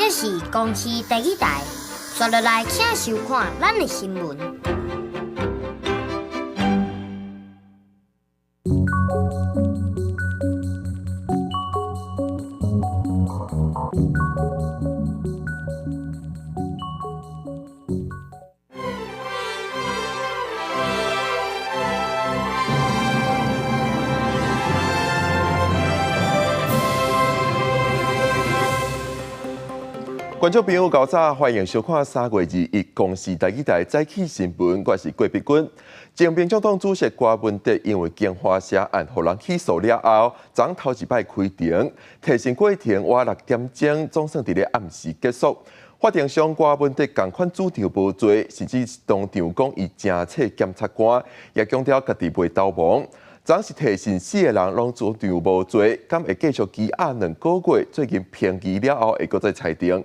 這是公視第一台，紲落來請收看咱的新聞。觀眾朋友，早早歡迎收看3月21公視台語台早起新聞，我是郭碧君。前民眾黨主席郭文哲因為京華社案予人起訴了後，昨昏頭一擺開庭，提審過程晚6點鐘，總算佇咧暗時結束。法庭上，郭文哲仝款主張無罪，甚至當場講伊誠切檢察官，也強調家己袂投亡。昨是提審四個人攏主張無罪，敢會繼續羈押2個月？最近評議了後會閣再裁定。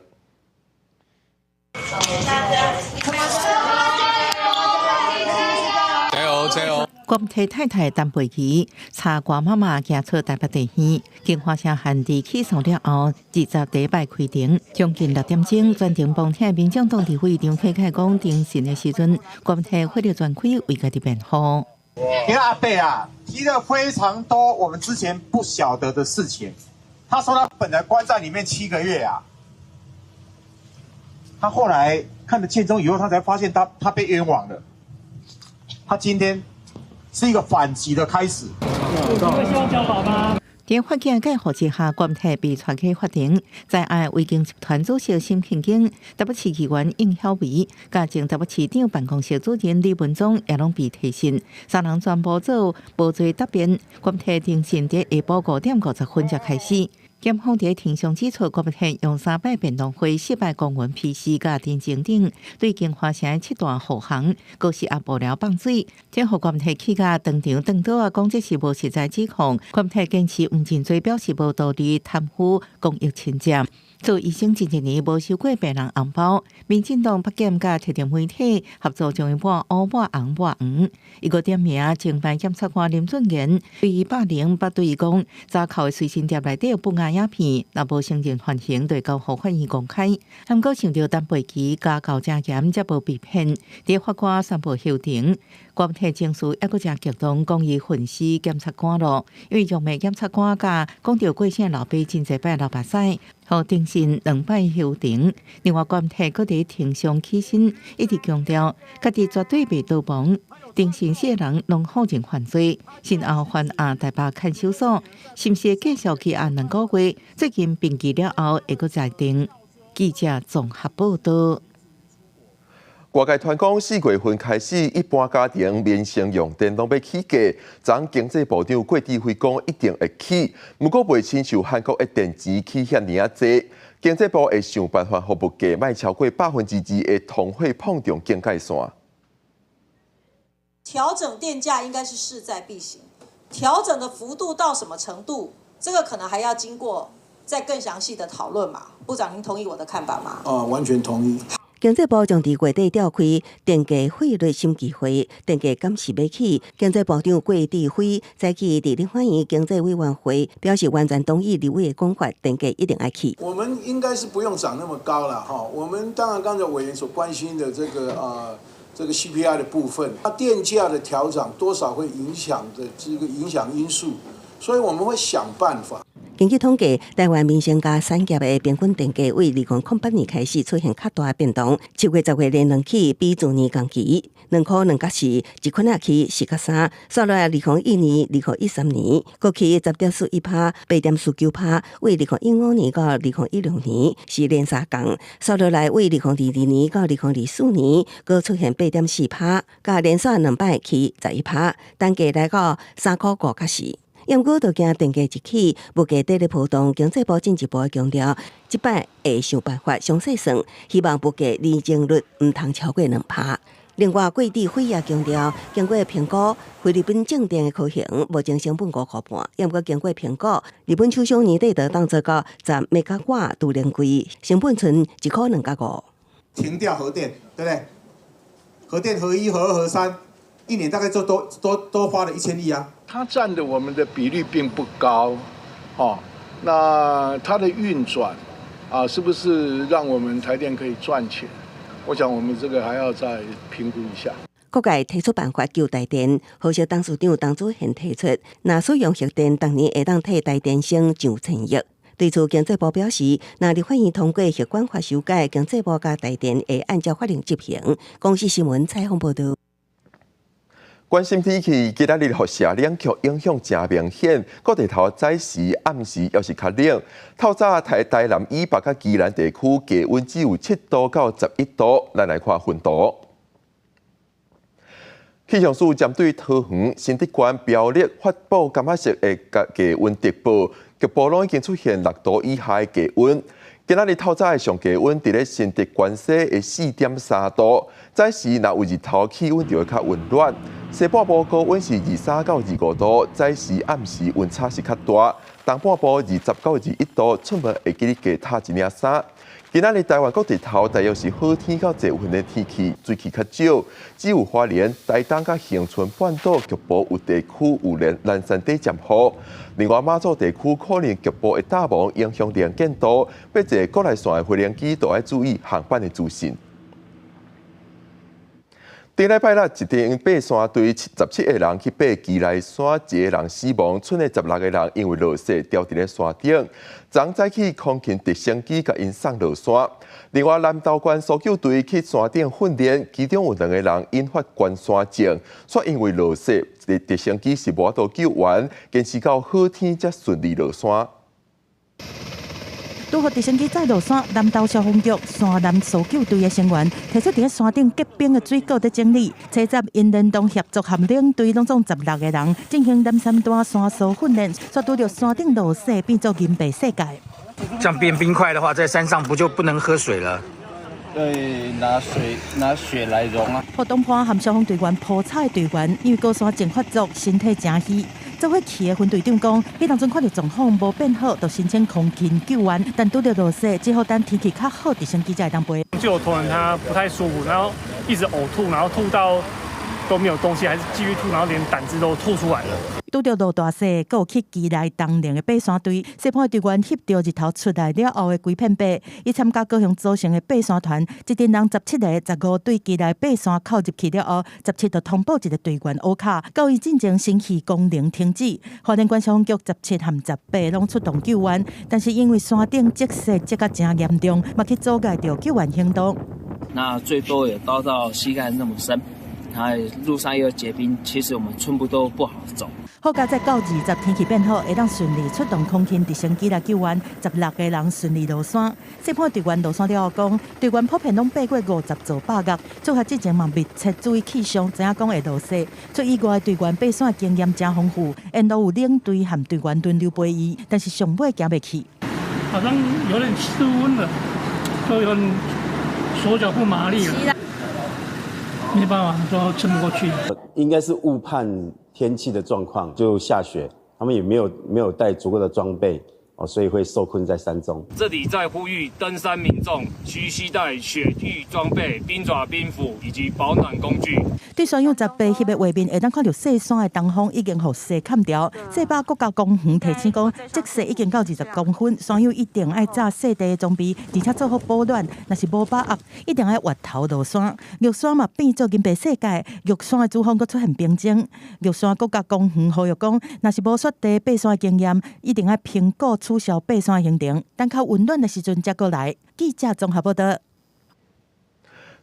加油加油！郭文哲太太陳佩琪，帶郭媽媽行出台北地院，京華社案佇起訴了後，20第一擺開庭，將近6點鐘，全程旁聽民眾黨立委張啟楷講，庭審的時陣，郭文哲火力全開為家己辯護。你看阿伯啊，提了非常多我們之前不曉得的事情。他說他本來關在裡面7個月啊。他後來看了卷宗以後，他才發現他被冤枉了。他今天是一個反擊的開始。佇法警介護之下，郭文哲被帶去法庭，在案維京集團主席沈慶京、台北市議員應曉薇、佮前台北市長辦公室主任李文忠也攏被提審，三人全部做無罪答辯。郭文哲庭審佇下晡5點50分才開始。檢方佇庭上指出，郭文哲用三擺辯論會、四擺公文批示佮陳情等，對京華城的七大護航，閣是壓無聊放水，這予郭文哲氣甲當場轉桌仔，講這是無實在指控。郭文哲堅持毋認罪，表示無道理貪污公益侵佔。做醫生這一年無收過病人紅包，民進黨北檢佮特定媒體合作，將伊抹烏抹紅抹黃。伊閣點名前辦檢察官林俊賢，對伊霸凌，捌對伊講，查扣的隨身碟內底有不雅影片，若無承認犯行，就會交予法院公開。毋過想著陳佩琪家教誠嚴，才無被騙。佇法官宣布休庭，郭文哲情緒猶閣誠激動，講伊憤死檢察官咯，因為辱罵檢察官佮講著過身老爸真濟擺流目屎。予庭審兩擺休庭，另外郭文哲閣佇庭上起身，一直強調家己絕對袂逃亡。庭審四個人攏否認犯罪，先後還押台北看守所，是毋是會繼續羈押2個月？最近評議了後會閣裁定。記者綜合報道。外界傳講4月份開始，一般家庭民生用電攏欲起價。昨經濟部長郭智輝講一定會起，毋過袂親像韓國的電錢起遐爾仔濟。經濟部會想辦法，予物價莫超過2%的通貨膨脹警戒線。調整電價應該是勢在必行，調整的幅度到什麼程度，這個可能還要經過再更詳細的討論嘛。部長，您同意我的看法嗎？哦，完全同意。經濟部將佇月底召開電價費率審議會，電價敢是欲起？經濟部長郭智輝早起佇立法院經濟委員會表示，完全同意立委的講法，電價一定愛起。我們應該是不用漲那麼高了哈。我們當然剛才委員所關心的這個 CPI 的部分，它電價的調漲多少會影響的這個影響因素，所以我們會想辦法。根據統計，台灣民生佮產業的平均電價為2008年開始出現較大的變動。7月、10月連兩起，比去年同期2塊2角4，一蚊仔起4角3。煞落來2021年、2013年，閣起10.41%、8.49%。為2015年到2016年是連三降。煞落來為2022年到2024年，閣出現8.4%，佮連續兩擺起11%，單價來到3塊5角4。毋過，就驚電價一起，物價綴咧波動。經濟部進一步強調，這擺會想辦法詳細算，希望物價年增率毋通超過2%。另外，郭智輝也強調，經過評估，菲律賓種電的可行，目前成本5塊半。毋過經過評估，日本首相年底就當做到10兆瓦儲能櫃，成本賰1塊2角5。停掉核電，對不對？核電核一、核二、核三，一年大概就多花了1000億啊。它佔的我們的比例並不高，哦，那它的運轉啊，是不是讓我們台電可以賺錢？我想我們這個還要再評估一下。各界提出辦法救台電，和碩董事長董子賢提出，若使用核電，逐年會當替台電省上千億。對此，經濟部表示，若立法院通過核管法修改，經濟部佮台電會按照法令執行。公視新聞採訪報導。關心天氣，今仔日輻射冷卻影響誠明顯，各地頭早時、暗時猶是較冷。透早台南以北佮宜蘭地區低溫只有7度到11度，咱來看雲圖。氣象署針對桃園、新竹縣、苗栗發布柑仔色的低溫特報，局部攏已經出現6度以下的低溫。今仔日透早的上低溫佇咧新竹關西的4.3度，早時若有日頭，氣溫就會較溫暖。西半部高溫是23到25度，早時暗時溫差是較大。東半部20到21度，出門會記得加罩一領衫。今仔日台灣各地頭大約是好天到濟雲的天氣，水汽較少，只有花蓮、台東佮恆春半島局部有地區有連南山底漸雨。另外馬祖地區可能局部會大霧影響能見度，欲坐國內線的飛行機都愛注意航班的資訊。頂禮拜六，一陣爬山隊17個人去爬基來山，一個人死亡，賰的16個人因為落雪牢佇咧山頂。昨早起空勤直升機共𪜶送落山。另外，南投縣搜救隊去山頂訓練，其中有兩個人引發高山症，煞因為落雪，直升機是無法度救援，堅持到好天才順利落山。拄予直升機載落山，南投消防局山南搜救隊的成員提出佇咧山頂結冰的水果佇整理，初十𪜶聯動協作和領隊攏總16個人進行南山段山搜訓練，煞拄著山頂落雪變做銀白世界。像變冰塊的話，在山上不就不能喝水了？對，拿水拿雪來融啊。活動伴和消防隊員鋪草的隊員，因為高山症發作，身體誠虛。做伙去的分隊長講，彼當陣看著狀況無變好，就申請空勤救援，但拄著落雪，只好等天氣較好，直升機才會當飛。就有同仁他不太舒服，然後一直嘔吐，然後吐到都沒有東西，還是繼續吐，然後連膽汁都吐出來了。拄著落大雪，閣有去基來東寧的爬山隊，細盤隊員翕著日頭出來了後的規片白。伊參加高雄組成的爬山團，這陣人17個，15對基來爬山口入去了後，17就通報一個隊員烏跤，到伊進前心肺功能停止。花蓮縣消防局17和18攏出動救援，但是因為山頂積雪積甲誠嚴重，嘛去阻礙著救援行動。那最多也到到膝蓋那麼深，然後路上又結冰，其實我們寸步都不好走。好佳哉到20天氣變好，會當順利出動空勤直升機來救援，16個人順利落山。細盤隊員落山了後講，隊員普遍攏爬過50座百岳，出發之前嘛密切注意氣象，知影講會落雪。出意外隊員爬山經驗誠豐富，沿路有領隊和隊員輪流陪伊，但是上尾行袂去。好像有點失溫了，就有點手腳不麻利了，沒辦法，就撐不過去。應該是誤判天氣的狀況，就下雪，他們也沒有帶足夠的裝備，哦，所以會受困在山中。這裡再呼籲登山民眾需攜帶雪具裝備、冰爪、冰斧以及保暖工具。對山友18翕的畫面，會當看著雪山的東峰已經予雪崁牢。西北國家公園提醒講，積雪已經到20公分，山友一定愛紮細地的裝備，而且做好保暖。若是無把握，一定愛越頭落山。玉山嘛變做銀白世界，玉山的主峰閣出現冰晶。玉山國家公園呼籲講，若是無雪地爬山的經驗，一定愛評估取消爬山行程，等較溫暖的時陣才閣來。記者綜合報導。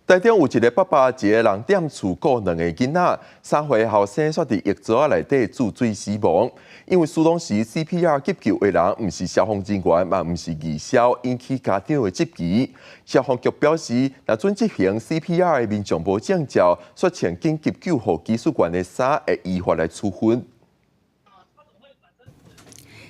台中有一個爸爸，一個人踮厝顧兩個囡仔，3歲後生煞佇浴槽內底注水死亡。因為出動時 CPR 急救的人毋是消防人員，嘛毋是義消，引起家長的質疑。消防局表示，若準執行 CPR 的民眾無證照，煞穿緊急救護技術員的衫，會依法來處分。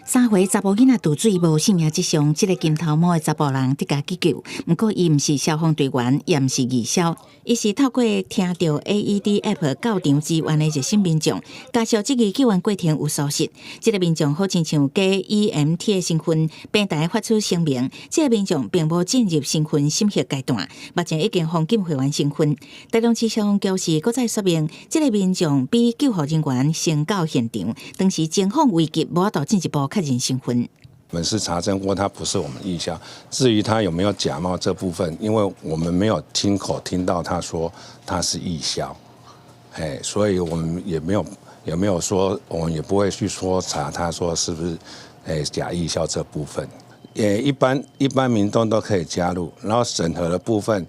3歲查埔囡仔墮水無性命跡象，這個金頭毛的查埔人得共急救。毋過伊毋是消防隊員，也毋是義消，伊是透過聽著 AED App 到場支援的熱心民眾。家屬質疑救援過程有疏失，這個民眾好親像假 EMT 的身份，平台發出聲明，這個民眾並無進入身份審核階段，目前已經封禁會員身份。台中市消防局是閣再說明，這個民眾比救護人員先到現場，當時情況危急，無法度進一步確認身份。我們是查證過，他不是我們義消。至於他有沒有假冒這部分，因為我們沒有親口聽到他說他是義消，哎，所以我們也沒有說，我們也不會去說查他說是不是假義消這部分。也一般民眾都可以加入，然後審核的部分，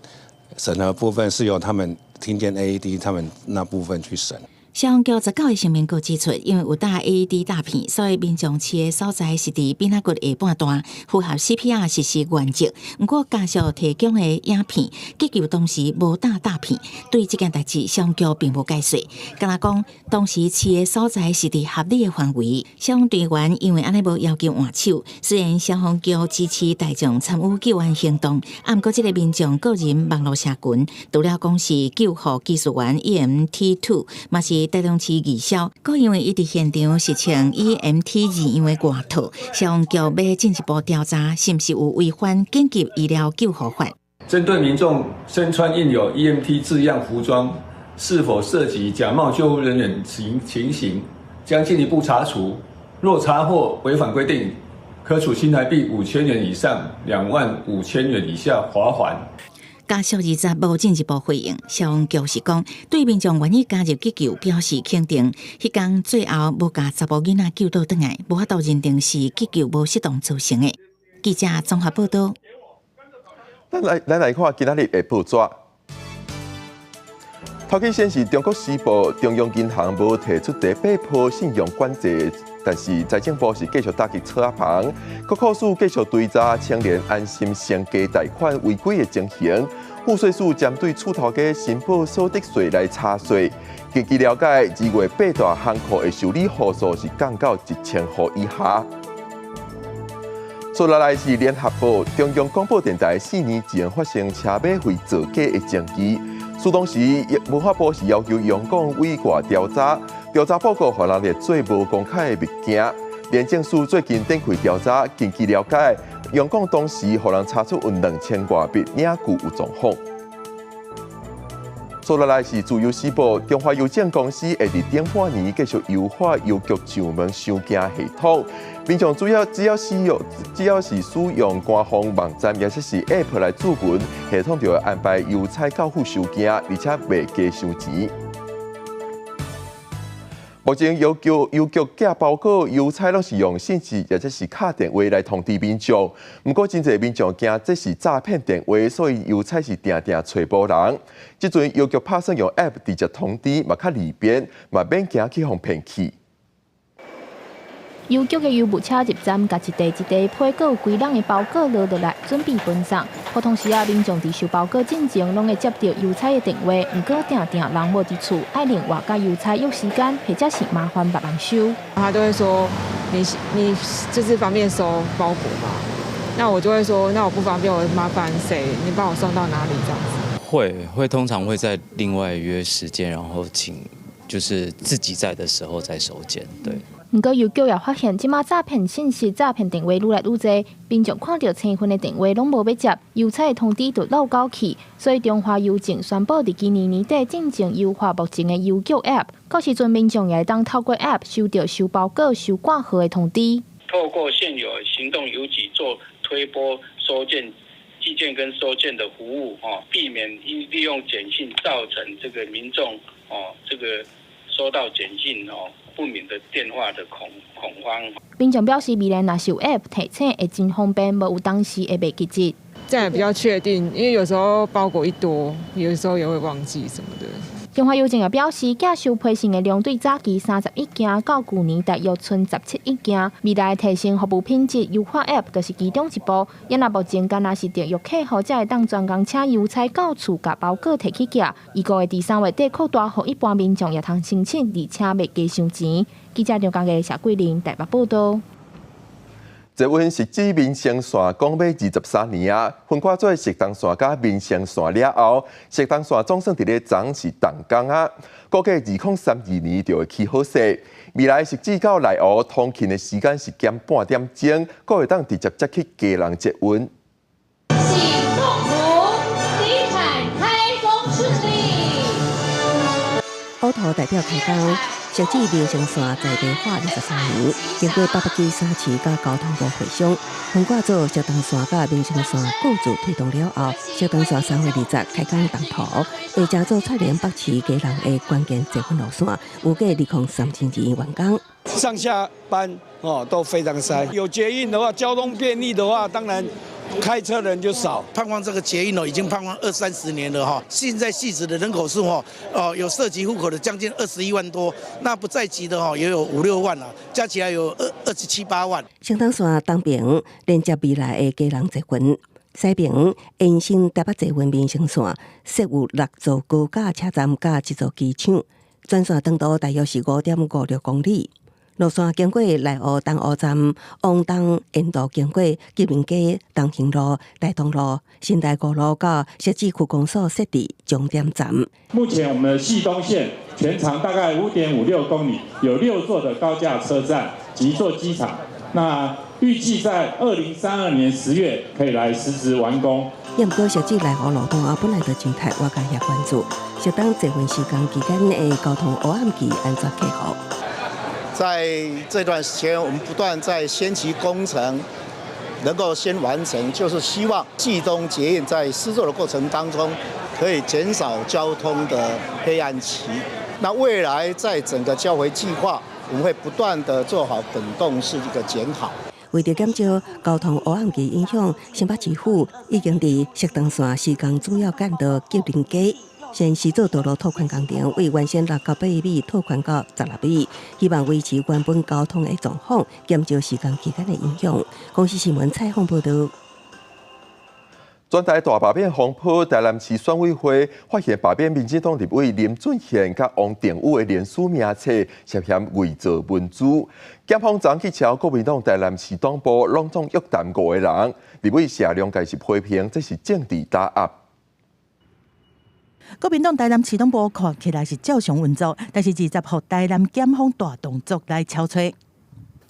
審核部分是由他們聽見 AED 他們那部分去審。消防局19個聲明閣指出，因為有打 AED 貼片，所以民眾飼的所在是佇邊仔骨下半段，符合 CPR 實施原則。毋過家屬提供的影片，急救當時無打貼片，對這件代誌，消防局並無解說。敢若講當時飼的所在是佇合理的範圍，消防隊員因為按呢無要求換手。雖然消防局支持大眾參與救援行動，啊，毋過這个民眾個人網路社群，除了講是救護技術員 EMT 2，嘛是台中市義消，閣因為伊佇現場是穿 EMT 二樣的外套，消防局欲進一步調查，是毋是有違反緊急醫療救護法。針對民眾身穿印有 EMT 字樣服裝，是否涉及假冒救護人員情形，將進一步查處。若查獲違反規定，可處新台幣5000元以上25,000元以下罰鍰。家屬20無進一步回應，消防局是講對民眾願意加入急救表示肯定。彼工最後無共查某囡仔救倒轉來，無法度認定是急救無適當造成的。記者綜合報道。咱來看今仔日的報紙。頭先顯示中國時報中央銀行無提出第八波信用管制，但是財政部是繼續打擊炒仔房，國庫署繼續追查青年安心成家貸款違規的情形。賦稅署針對厝頭家申報所得稅來查稅。根據了解，2月八大行庫的受理戶數是降到1000戶以下。接落來是聯合報，中央廣播電臺4年前發生車馬費造假的爭議，事當時文化部是要求央廣委外調查，調查報告予人列做無公開的物件。廉政署最近展開調查，根據了解，央廣當時予人查出有2000外筆領據有狀況。接落來是自由時報，中華郵政公司會佇頂半年繼續優化郵局上門收件系統。民眾主要只要使用，只要是使用官方網站，抑或是 App 來諮詢，系統就會安排郵差到府收件，而且袂加收錢。目前郵局寄包裹，郵差攏是用信息抑或是敲電話來通知民眾。毋過真濟民眾驚這是詐騙電話，所以郵差是定定揣無人。這陣郵局拍算用 App 直接通知，嘛較利便，嘛免驚去予騙去。郵局的郵務車入站，共一袋一袋批閣有歸籠的包裹落落來，準備分送。普通時啊，民眾佇收包裹進前，攏會接著郵差的電話，毋過定定人無佇厝，愛另外佮郵差約時間，或者是麻煩別人收。他都會說：你就是方便收包裹嗎？那我就會說：那我不方便，我麻煩誰？你幫我送到哪裡？這樣子。會通常會再另外約時間，然後請就是自己在的時候再收件。對。毋過郵局也發現，這馬詐騙信息、詐騙電話愈來愈濟，民眾看著生份的電話攏無欲接，郵差的通知就漏交去。所以中華郵政宣布，佇今年年底進前優化目前的郵局 App，到時陣民眾也會當透過 App 收著收包裹、收掛號的通知。透過現有行動郵局做推播收件、寄件跟收件的服務，哦，避免因利用簡訊造成這個民眾哦，這個收到簡訊哦不明的電話的恐慌。民眾表示，未來若是有 App 提醒，會真方便，無有當時會袂記得。這樣也比較確定，因為有時候包裹一多，有時候也會忘記什麼的。中華郵政也表示，寄收批信的量對早期31件，到舊年大約賰17億件。未來提升服務品質、優化 App 就是其中一步。也若目前敢若是特約客戶，才會當專工請郵差到厝共包裹提去寄。預估會佇3月底擴大，予一般民眾也通申請，而且袂加收錢。記者張家傑、謝桂玲台北報道。捷運汐止民生線講欲23年啊，分割做汐東線佮民生線了後，汐東線總算佇咧昨是動工啊，估計2032年就會起好勢。未來汐止到內湖通勤的時間是減半點鐘，閣會當直接接去基隆捷運。請祝福地產開工順利。烏塗代表開工。汐止民生線在地化23年，經過八百基三市佮交通部會商，分割做汐東線佮民生線各自推動了後，汐東線3月20開工動土，會成做串聯北市基隆的關鍵捷運路線，預計2030年完工。上下班哦都非常塞，有捷運的話，交通便利的話，當然開車人就少。盼望這個捷運哦，已經盼望二三十年了哈。現在汐止的人口數哦，哦有設籍戶口的將近21萬多，那不在籍的哦也有五六萬啦，加起來有二十七八萬。汐東線東爿連接未來的基隆捷運，西爿延伸台北捷運民生線，設有六座高架車站佮一座機場，全線長度大約是5.56公里。路線經過內湖東湖站、往東沿途經過吉明街、東興路、大同路、新大五路到汐止區公所設置終點站。目前我們的汐東線全長大概5.56公里，有六座的高架車站及一座機場。那預計在2032年10月可以來實質完工。也毋過汐止內湖路段啊，本來就真刣，外界也關注。汐東捷運施工期間的交通黑暗期按怎克服？在這段時間，我們不斷在先期工程能夠先完成，就是希望汐東捷運在施作的過程當中，可以減少交通的黑暗期。那未來在整個交回計劃，我們會不斷的做好滾動式一個檢討。為著減少交通黑暗期影響，新北市府已經佇汐東線施工主要幹道吉林街先施做道路拓寬工程，為原先6到8米拓寬到16米，希望維持原本交通的狀況，減少施工期間的影響。公視新聞採訪報導。全台大罷免風波，台南市選委會發現罷免民進黨立委林俊憲佮王定宇的連署名冊涉嫌偽造文書。檢方昨去敲國民黨台南市黨部，攏總約談五個人。立委謝龍介是批評這是政治打壓。國民黨台南市黨部看起來是照常運作，但是20號台南檢方大動作來敲揣。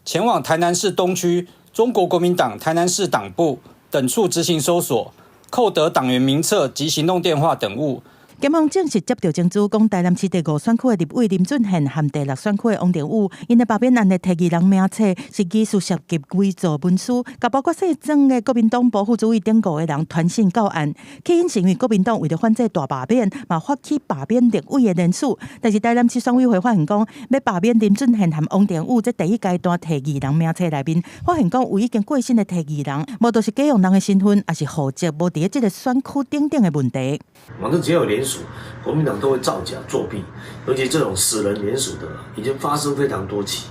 前往台南市東區中國國民黨台南市黨部等處執行搜索，扣得黨員名冊及行動電話等物。檢方正式接著證據，講台南市第五選區的立委林俊憲和第六選區的王定宇，𪜶的罷免案的提議人名冊是疑似涉及偽造文書，佮包括姓曾的國民黨部副主委等五個人傳訊告案。起因是因為國民黨為著反制大罷免，嘛發起罷免立委的聯署。但是台南市選委會發現講，欲罷免林俊憲和王定宇這第一階段提議人名冊內面，發現講有已經過身的提議人，無就是假用人的身份，抑是戶籍無佇這个選區等等的問題。反正只要有聯署，國民黨都會造假作弊，尤其這種死人聯署的，已經發生非常多起。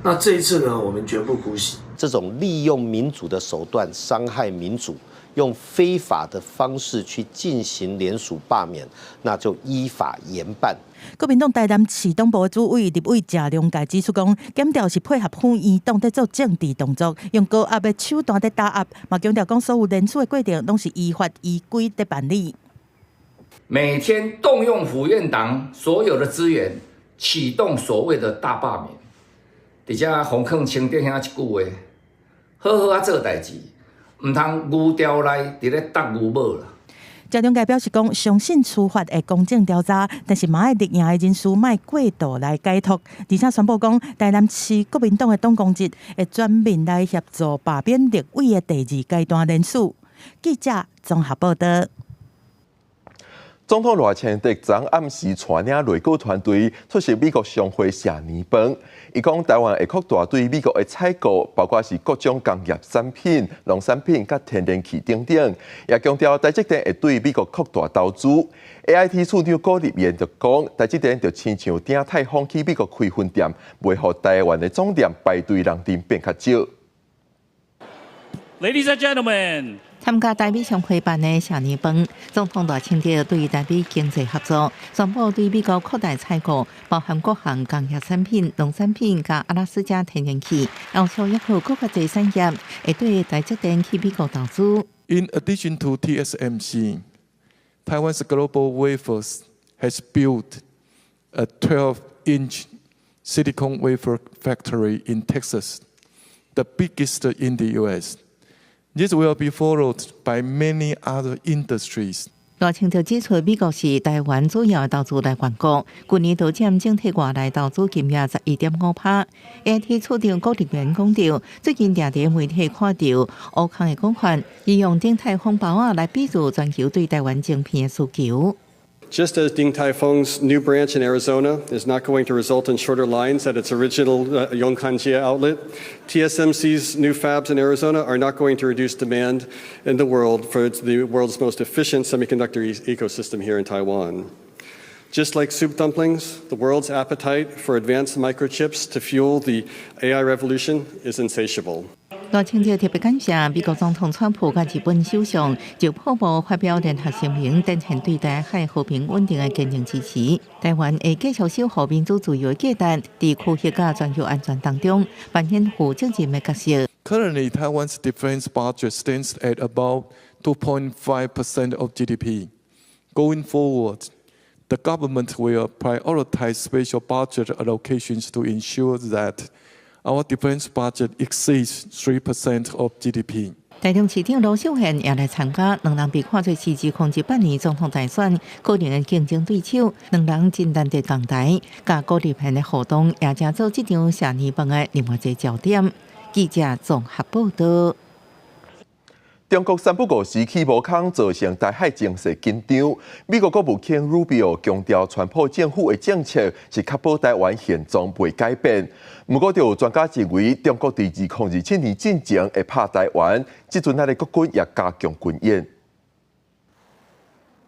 那這一次呢，我們絕不姑息。這種利用民主的手段傷害民主，用非法的方式去進行聯署罷免，那就依法嚴辦。國民黨台南市黨部主委立委謝龍介指出講，檢調是配合府院黨佇做政治動作，用高壓的手段佇打壓，嘛強調講所有聯署的過程攏是依法依規佇辦理。每天動用府院黨所有的資源，啟動所謂的大罷免，佇遮洪坑清頂遐一句話，好好仔做代誌，毋通牛牢內佇咧觸牛母啦。謝龍介表示講，相信司法會公正調查，但是嘛愛力贏的人士莫過度來解讀。而且宣布講，台南市國民黨的黨公職會全面來協助罷免立委的第二階段聯署。記者綜合報導。總統賴清德昨暗時帶領內閣團隊出席美國商會謝年飯。伊講台灣會擴大對美國的採購，包括是各種工業產品、農產品佮天然氣等等。也強調台積電會對美國擴大投資。AIT 處長高立言就講，台積電就親像鼎泰豐去美國開分店，袂予台灣的總店排隊人陣變較少。 Ladies and gentlemen. 參加台美商會辦的謝年飯，總統賴清德對台美經濟合作，宣布對美國擴大採購，包含各項工業產品、農產品佮阿拉斯加天然氣，後續抑閣閣較濟產業會對台積電去美國投資。 In addition to TSMC, Taiwan's Global Wafers has built a 12-inch silicon wafer factory in Texas, the biggest in the U.S. This will be followed by many other industries. 賴賴清德指出，美國是台灣主要投資來源國，去年都佔整體外來投資金額11.5%。AIT 處長郭立元講著，最近定定媒體看著烏空的講法，利用鼎泰豐包仔來比喻全球對台灣晶片的需求。 Just as Din Tai Fung's new branch in Arizona is not going to result in shorter lines at its original 永康街 outlet, TSMC's new fabs in Arizona are not going to reduce demand in the world for the world's most efficient semiconductor ecosystem here in Taiwan. Just like soup dumplings, the world's appetite for advanced microchips to fuel the AI revolution is insatiable. 賴清德特別感謝美國總統川普佮日本首相就普步發表聯合聲明，展現對台海和平穩定的堅定支持。台灣會繼續守護民主自由的價值，佇區域佮全球安全當中扮演負責任的角色。 Currently, Taiwan's defense budget stands at about 2.5% of GDP. Going forward, the government will prioritize special budget allocations to ensure that our defense budget exceeds 3% of GDP. 台中市長盧秀燕也來參加，兩人被看做是2018年總統大選可能的競爭對手，兩人真難得仝台，佮郭立元的互動也成做這場謝年飯的另外一個焦點。記者綜合報道。中國三不五時起無空，造成台海情勢緊張。美國國務卿魯比奧強調，川普政府的政策是確保台灣現狀袂改變。毋過，就有專家認為，中國佇2027年進前會拍台灣，這陣咱的國軍也加強軍演。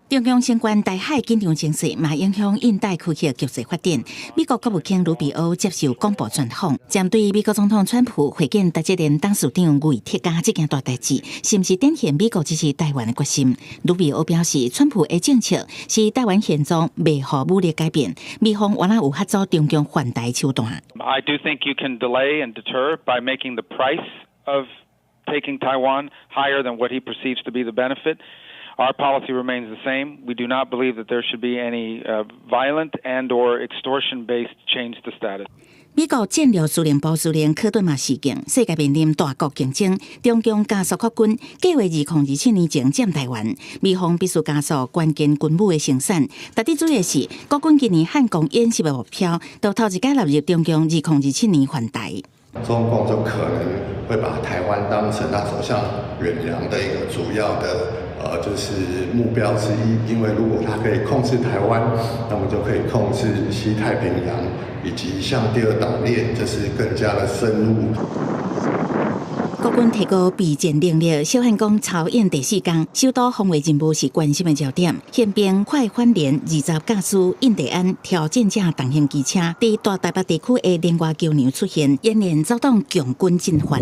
中共相關台海緊張情勢，嘛影響印太區域局勢發展。美國國務卿魯比奧接受廣播專訪，針對美國總統川普會見台積電董事長魏哲家這件大代誌，是毋是展現美國支持台灣的決心？魯比奧表示，川普的政策是台灣現狀袂予武力改變，美方原來有法阻中共犯台手段。 I do think you can delay and deter by making the price of taking Taiwan higher than what he perceives to be the benefit. Our policy remains the same. We do not believe that there should be any violent and or extortion-based change to status. 美國戰略司令部司令科頓嘛示警，世界面臨大國競爭，中共加速擴軍，計劃2027年前佔台灣。美方必須加速關鍵軍武的生產。特別注意的是，國軍今年漢光演習的目標，都頭一擺納入中共2027年犯台。中共就可能會把台灣當成他走向遠洋的一個主要的就是目標之一。因為如果他可以控制台灣，那麼就可以控制西太平洋，以及向第二島鏈，就是更加的深入。國軍提高備戰能力，小漢光操演第四工，首都防衛任務是關心的焦點。憲兵快反連20駕駛印第安挑戰者重型機車，佇大台北地區的連外橋梁出現，演練遭到共軍進犯。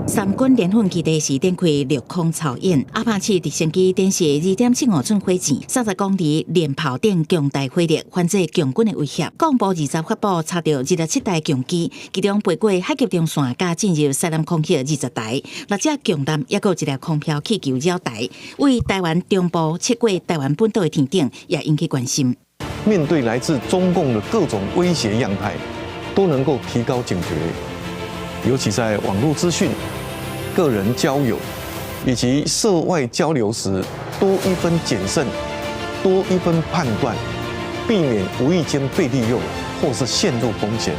三軍聯訓基地是展開陸空操演，阿帕奇直升機展示2.75寸火箭、30公里連炮等強大火力，反制共軍的威脅。國防部20發布查著27台共機，其中飛過海峽中線，佮進入西南空域20台，六隻共艦，抑閣有一粒空飄氣球繞台，位台灣中部切過台灣本島的天頂，也引起關心。面對來自中共的各種威脅樣態，都能夠提高警覺，尤其在網絡資訊、個人交友以及涉外交流時，多一分謹慎，多一分判斷，避免無意間被利用或是陷入風險。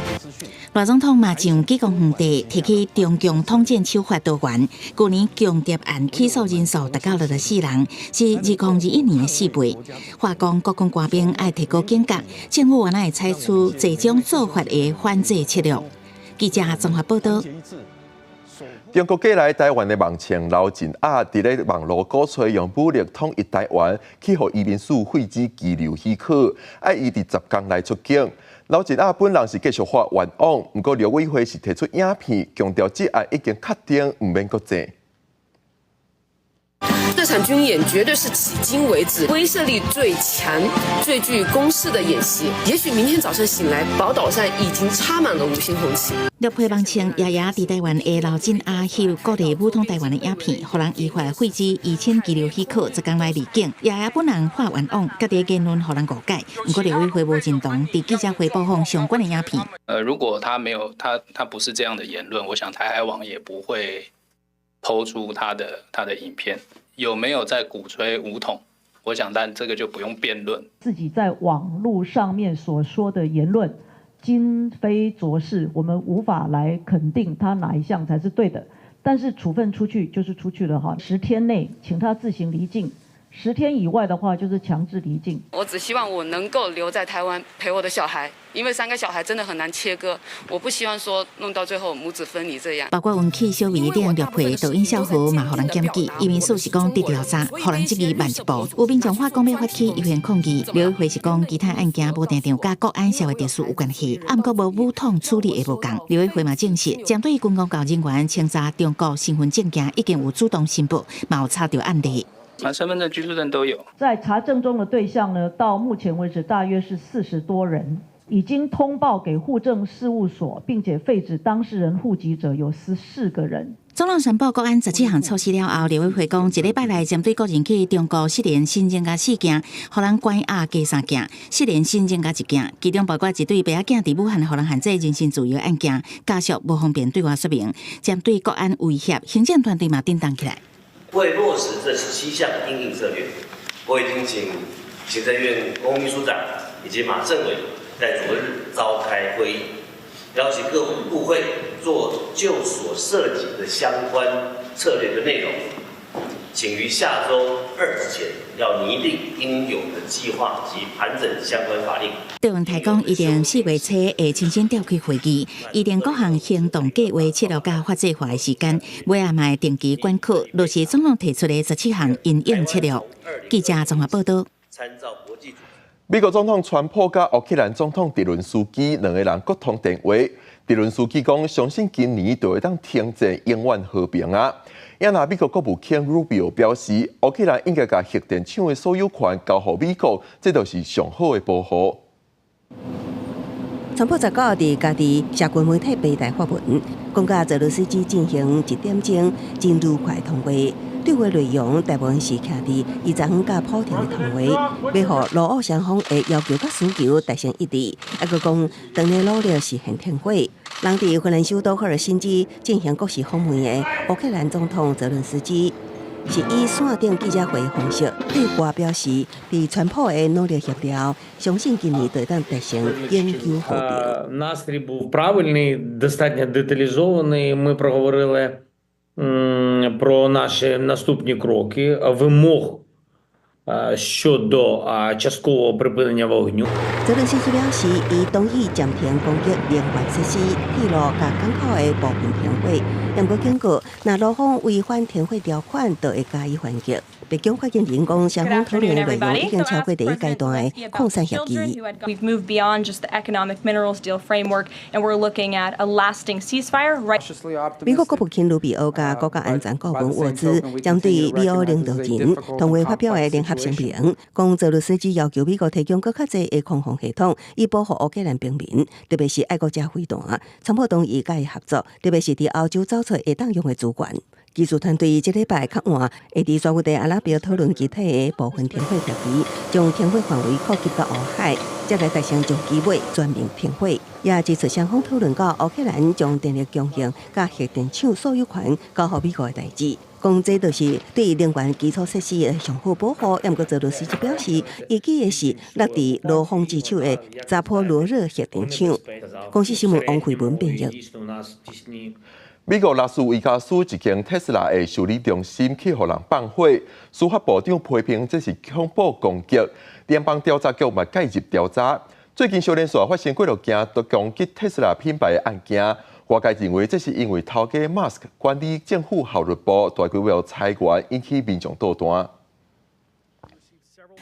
賴總統嘛上紀光園地提起中共統戰手法多元，舊年共諜案起訴人數達到64人，是2021年的4倍。話講國軍官兵愛提高警覺，政府原來會採取這種做法的反制策略。記者綜合報道。中國寄來台灣的網情劉振亞，佇咧網路鼓吹用武力統一台灣，去予移民署廢止居留許可，愛伊佇10工內出境。劉振亞本人是繼續發願望，毋過陸委會是提出影片，強調這案已經確定，毋免閣爭。這場軍演絕對是迄今為止威懾力最強、最具攻勢的演習。也許明天早上醒來，寶島上已經插滿了五星紅旗。陸配網稱，爺爺佇台灣的劉振亞翕鼓勵武統台灣的影片，予人依法廢止移簽居留許可，10工內離境。爺爺本人發願望，家己的言論予人誤解，毋過陸委會無認同，佇記者會播放相關的影片。如果他沒有他不是這樣的言論，我想台海網也不會拋出他的影片。有沒有在鼓吹武統？我想，但這個就不用辯論。自己在網路上面所說的言論，今非昨是，我們無法來肯定他哪一項才是對的。但是處分出去就是出去了哈，10天內請他自行離境。10天以外的話，就是強制離境。我只希望我能夠留在台灣陪我的小孩，因為三個小孩真的很難切割。我不希望說弄到最後母子分離這樣。包括運氣小微頂綠皮抖音小號嘛，予人檢舉，移民署是講佇調查，予人質疑慢一步。有民眾話講欲發起遊行抗議，陸委會是講其他案件無定定佮國安社會秩序有關係，啊，毋過無武統處理會無仝。陸委會嘛證實，針對軍公教人員清查中國身份證件，已經有主動申報，嘛有查著案例。啊，身份證、居住證都有。在查證中的對象呢，到目前為止大約是40多人，已經通報給戶政事務所，並且廢止當事人戶籍者有14個人。總統宣布國安17項措施了後，陸委會講，一禮拜內針對個人去中國失聯新增加四件，予人關押加三件，失聯新增加一件，其中包括一對爸仔囝佇武漢予人限制人身自由案件，家屬無方便對外說明。針對國安威脅，行政團隊嘛振動起來。為落實這17項因應策略，我已經請行政院翁秘書長以及馬政委在昨日召開會議，邀請各部會做就所涉及的相關策略的內容，請於下週二之前要擬定應有的計劃及盤整相關法令。卓榮泰講，預定4月初會親身召開會議，擬定各項行動計劃、策略佮法制化的時間，尾仔嘛會定期檢討，落實總統提出的17項因應策略。記者綜合報道。美國總統川普佮烏克蘭總統澤倫斯基兩个人閣通電話。澤倫斯基講，相信今年就會當停戰，永遠和平啊。也若美國國務卿魯比奧表示，烏克蘭應該共核電廠的所有權交予美國，這就是上好的保護。川普19號佇家己社群媒體平台發文，講佮澤倫斯基進行一點鐘真愉快通話，對話內容大部分是徛佇伊昨昏佮普廷的通話，欲予羅烏雙方的要求佮需求達成一致，猶閣講當咧努力實現停火。人佇芬蘭首都赫爾辛基進行國事訪問的烏克蘭總統澤倫斯基，是以線頂記者會方式對外表示，佇川普的努力協調，相信今年就會當達成永久和平。 Настрій був правильний, достатньо деталізований. Ми проговорили про наші наступні кроки, вимог щодо часткового припинення вогню. 澤倫斯基表示，伊同意暫停攻擊能源設施、鐵路佮港口的部分停火，毋過警告，若羅方違反停火條款，就會加以還擊。白宮發言人講，雙方討論的內容已經超過第一階段的礦產協議。 We've moved beyond just the economic minerals deal framework, and we're looking at a lasting ceasefire. Right. 美國國務卿魯比歐佮國家安全顧問沃茲針對美烏領導人同會發表的聯合聲明，講澤倫斯基要求美國提供閣較濟的空防系統，以保護烏克蘭平民，特別是愛國者飛彈。川普同意佮伊合作，特別是佇歐洲找出會當用的資源。技術團隊這禮拜較晚會佇沙烏地阿拉伯討論具體的部分停火協議，將停火範圍擴及到烏海，才來達成長期尾全面停火。也指出雙方討論到烏克蘭將電力供應佮核電廠所有權交予美國的代誌。講這就是對能源基礎設施的上好保護。毋過澤倫斯基表示，伊指的是落佇羅方之手的扎波羅熱核電廠。公視新聞王慧文編譯。美國拉斯維加斯一間特斯拉的修理中心去予人放火，司法部長批評這是恐怖攻擊，聯邦調查局嘛介入調查。最近小連續發生幾落件都攻擊特斯拉品牌的案件，外界認為這是因為頭家馬斯克管理政府效率部大規模裁員，引起民眾倒彈。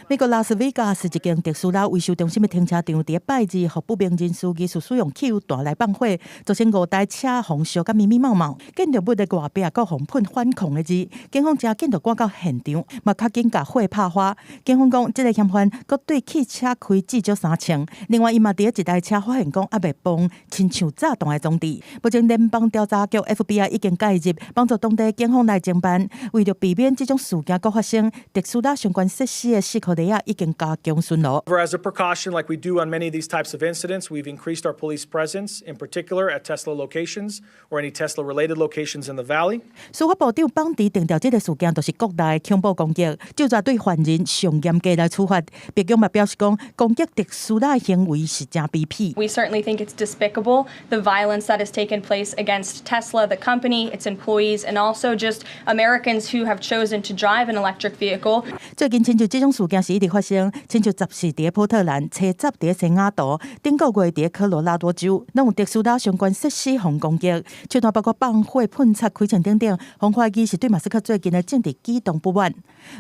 美國拉斯維加斯一間特斯拉維修中心的停車場，佇拜二，予不明人士疑似使用汽油彈來放火，造成五台車予燒甲密密麻麻。建築物的外壁閣予噴反抗的字，警方誠緊就趕到現場，嘛較緊共火拍花。警方講，這个嫌犯閣對汽車開至少三槍。另外，伊嘛佇一台車發現講猶未放親像炸彈的裝置。目前聯邦調查局 FBI 已經介入，幫助當地警方來偵辦。為著避免這種事件閣發生，特斯拉相關設施的四顆利亞已經加強巡邏。 As a precaution, like we do on many of these types of incidents, we've increased our police presence, in particular at Tesla locations or any Tesla-related locations in the valley. 司法部長邦迪定調，這个事件就是國內恐怖攻擊，就在對犯人上嚴格來處罰。白宮嘛表示講，攻擊特斯拉行為是誠卑鄙。 We certainly think it's despicable, the violence that has taken place against Tesla, the company, its employees, and also just Americans who have chosen to drive an electric vehicle. 最近親像這種事件是一直發生，親像十四佇波特蘭，初十佇西雅圖，頂個月佇科羅拉多州，攏有特斯拉相關設施予攻擊，手段包括放火、噴漆、開槍等等，予人懷疑是對馬斯克最近的政治舉動不滿。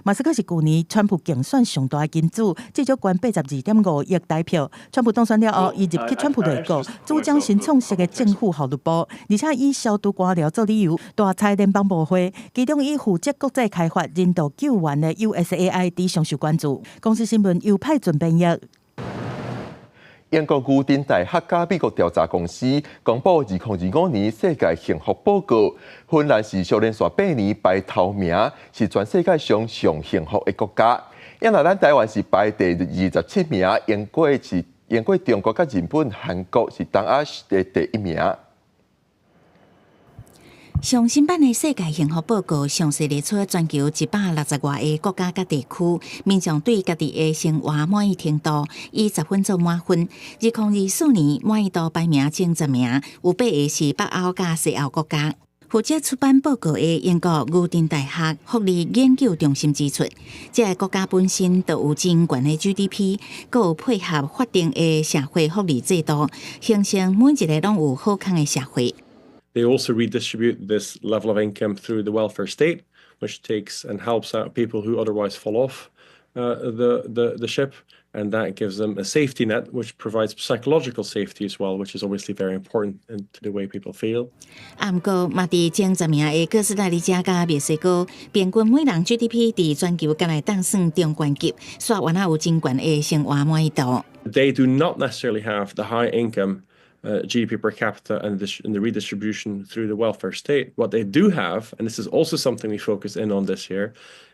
馬斯克是舊年川普競選上大金主，至少捐82.5億台票。川普當選了後，伊入去川普內閣，主掌新創設的政府效率部，而且以消除官僚做理由，大裁聯邦部會，其中以負責國際開發、人道救援的 USAID 上受關注。公視新聞由派準編譯。英國牛津大學佮美國調查公司公布2025年世界幸福報告，芬蘭是連續8年排頭名，是全世界上上幸福的國家。因為咱台灣是排第27名，贏過中國、佮日本、韓國，是東亞的第一名。上新版的世界幸福報告詳細列出全球160外個國家佮地區，民眾對家己的生活滿意程度以10分做滿分。2024年滿意度排名前10名，有八个是北歐佮西歐國家。負責出版報告的英國牛津大學福利研究中心指出，這个國家本身就有真懸的 GDP，閣有配合法定的社會福利制度，形成每一个攏有好康的社會。 They also redistribute this level of income through the welfare state, which takes and helps out people who otherwise fall off the ship. And that gives them a safety net, which provides psychological safety as well, which is obviously very important to the way people feel. 啊，毋過嘛，佇前10名的哥斯達黎加佮墨西哥，平均每人 GDP 佇全球敢若會當算中懸級，煞原來有真懸的生活滿意度。 They do not necessarily have the high income GDP per capita and the redistribution through the welfare state. What they do have, and this is also something we focus in on this year,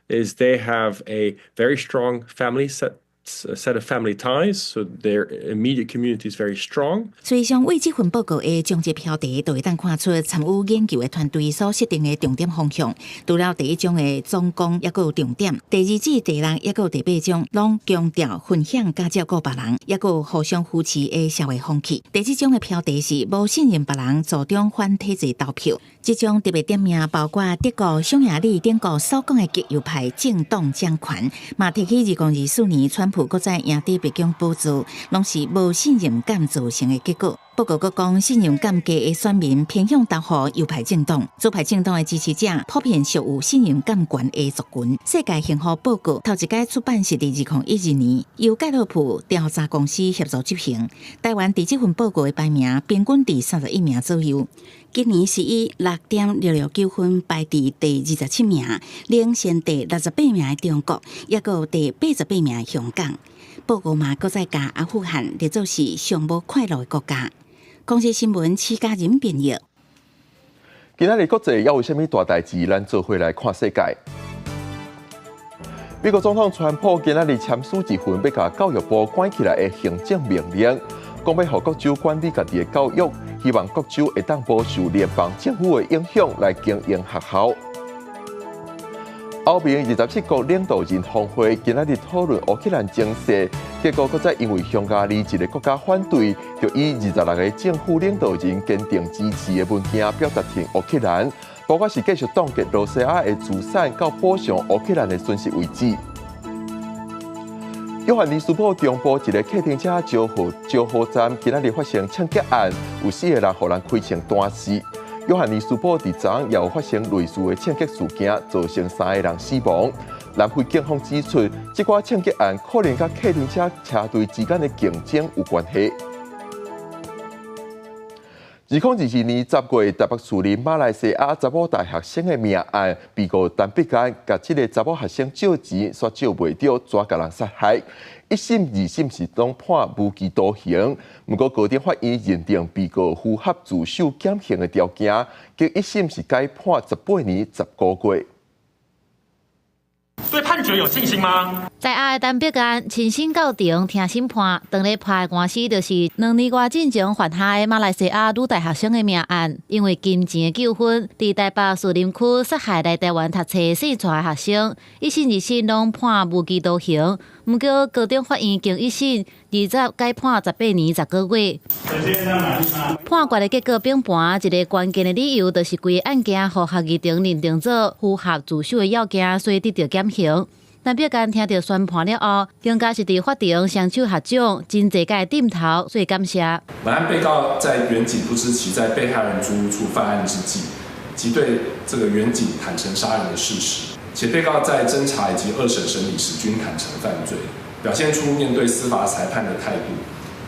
is they have a very strong family set of family ties, so their immediate community is very strong. 所以，上為這份報告的章節標題，就會當看出參與研究的團隊所設定的重點方向。除了第一章的總綱，抑閣有重點；第二至第六，抑閣有第八章，攏強調分享佮照顧別人，抑閣有互相扶持的社會風氣。第七章的標題是無信任別人，助長反體制投票。這章特別點名包括德國匈牙利等國所講的極右派政黨掌權，嘛提起2024年川普閣再贏得白宮寶座，攏是無信任感造成的結果。報告閣講，信任感低的選民偏向投予右派政黨，左派政黨的支持者普遍屬有信任感懸的族群。世界幸福報告頭一擺出版是佇2012年，由蓋洛普調查公司協助執行。台灣佇這份報告的排名平均佇31名左右。今年是以6.669分排佇第27名，領先第68名的中國，抑閣有第88名的香港。報告嘛，閣再共阿富汗列做是上無快樂的國家。公視新聞施嘉仁編譯。今仔日國際猶有啥物大代誌？咱做伙來看世界。美國總統川普今仔日簽署一份欲共教育部關起來的行政命令，講欲予各州管理家己的教育，希望各州會當無受聯邦政府的影響來經營學校。歐盟27國領導人峰會今仔日討論烏克蘭情勢，結果閣再因為匈牙利一个國家反對，就以26個政府領導人堅定支持的文件表決停烏克蘭，包括是繼續凍結羅西亞的資產，到補償烏克蘭的損失為止。約翰尼斯堡中部一个客停車招呼站今仔日發生槍擊案，有四个人予人開槍彈死。約翰尼斯堡佇昨也有發生類似的槍擊事件，造成三个人死亡。南非警方指出，這寡槍擊案可能佮客停車車隊之間的競爭有關係。2022年10月，台北樹林馬來西亞查某大學生的命案，被告陳必安共這个查某學生借錢，煞借袂著，跩共人殺害。一審、二審是攏判無期徒刑，毋過高等法院認定被告符合自首減刑的條件，經一審是改判18年10個月。對判決有信心嗎？在押的陳碧安親身到庭聽審判，當咧判的官司就是2年外進前犯下的馬來西亞女大學生的命案，因為金錢的糾紛，佇台北士林區殺害來台灣讀冊細跩的學生，一審、二審攏判無期徒刑，毋過高等法院經一審二十改判18年10個月。判決的結果反盤，一个關鍵的理由就是規个案件予合議庭認定做符合自首的要件，所以得到減刑。陳碧安聽著宣判了後，更加是佇法庭雙手合掌，真濟擺點頭，說感謝。本案被告在員警不知其在被害人租屋處犯案之際，即對這個員警坦承殺人的事實，且被告在偵查以及二審審理時均坦承犯罪，表現出面對司法裁判的態度。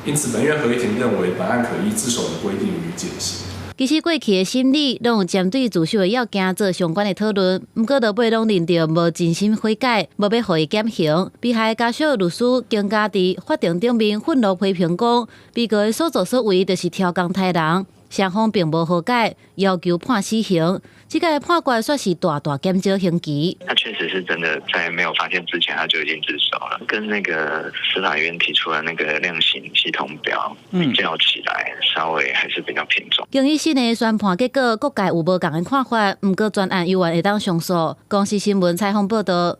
因此，本院合議庭認為本案可依自首的規定予以減刑。其實過去的審理攏有針對自首的要件做相關的討論，毋過落尾攏認定無真心悔改，無欲予伊減刑。被害家屬律師更加佇法庭頂面憤怒批評講，被告的所作所為就是超工刣人，雙方並無和解，要求判死刑。這個判決算是大大減少刑期。他確實是真的在沒有發現之前，他就已經自首了。跟那個司法院提出來那個量刑系統表比較起來，稍微還是比較偏重。經一審的宣判結果，各界有無仝的看法，毋過全案猶原會當上訴。公視新聞採訪報導。